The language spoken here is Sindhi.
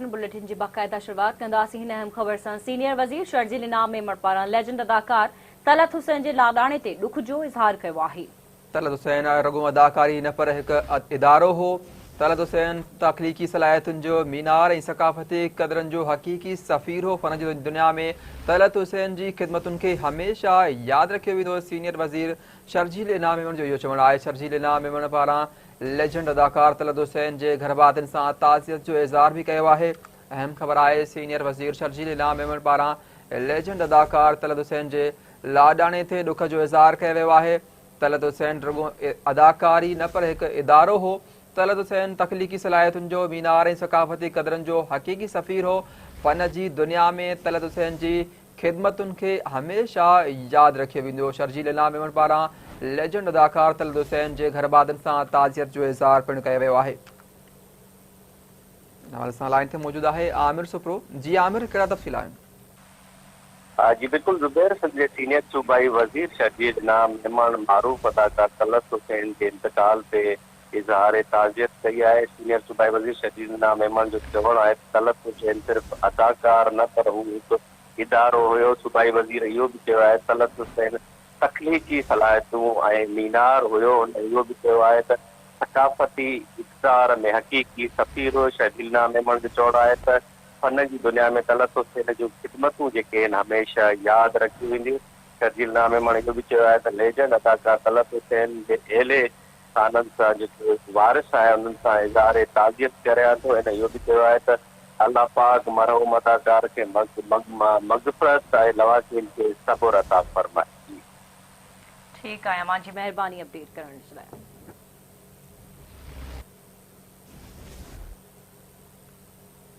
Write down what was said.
ناظرين بليٽن جي باقاعده شروعات ڪنداسين هن اهم خبر سان سينيئر وزير شرجيل انعام ميمڻ پاران ليجنڊ اداڪار طلعت حسين جي لاڏاڻي تي ڏک جو اظهار ڪيو آهي. طلعت حسين رڳو اداڪاري نه پر هڪ ادارو هو. طلعت حسين تخليقي صلاحيتن جو مينار ۽ ثقافتي قدرن جو حقيقي سفير هو. فن جي دنيا ۾ طلعت حسين جي خدمتن کي هميشه ياد رکيو ويندو. سينيئر وزير شرجيل انعام ميمڻ جو اهو چوڻ آهي. شرجيل انعام ميمڻ پاران ليجنڊ اداڪار طلعت حسين جي گهرڀاتين سان تعزيت جو اظهار به ڪيو آهي. اهم خبر آهي سينيئر وزير شرجيل انعام ميمڻ پاران ليجنڊ اداڪار طلعت حسين جي لاڏاڻي تي ڏک جو اظهار ڪيو ويو آهي. طلعت حسين رڳو اداڪار ئي نه پر هڪ ادارو هو. طلعت حسين تخليقي صلاحيتن جو مينار ۽ ثقافتي قدرن جو حقيقي سفير هو. فن جي دنيا ۾ طلعت حسين جي خدمتن کي هميشه ياد رکيو ويندو، شرجيل انعام ميمڻ پاران ليجنڊ اداڪار طلعت حسين جي گهرڀاتين سان تعزيت جو اظهار پڻ ڪيو ويو آهي. ان حوالي سان لائين تي موجود آهي عامر سپرو، جي عامر ڪهڙا تفصيل آهن؟ جي بلڪل زبير، سنڌ جي سينيئر صوبائي وزير شرجيل انعام ميمڻ معروف اداڪار طلعت حسين جي انتقال تي اظهار تعزيت ڪئي آهي، سينيئر صوبائي وزير شرجيل انعام ميمڻ جو چوڻ آهي ته طلعت حسين صرف اداڪار نه پر هو هڪ ادارو هيو، صوبائي وزير اهو به چيو آهي ته طلعت حسين تخليقي صلاحيتون ۽ مينار هيو، هن اهو به چيو آهي ته ثقافتي اقدار ۾ حقيقي سفير هيو، شرجيل انعام ميمڻ جو چوڻ آهي ته فن جي دنيا ۾ طلعت حسين جون خدمتون جيڪي آهن هميشه ياد رکيون وينديون، شرجيل انعام ميمڻ اهو به چيو آهي ته ليجنڊ اداڪار طلعت حسين جي اهل خانن سان جيڪي وارث آهن انهن سان اظهار تعزيت ڪريان ٿو. هن اهو به چيو آهي ته الله پاڪ مرحوم اداڪار کي مغفرت ۽ لواحقين کي صبر عطا فرمائي. ٺيڪ آهي اوهان جي مهرباني اپڊيٽ ڪرڻ جي لاء.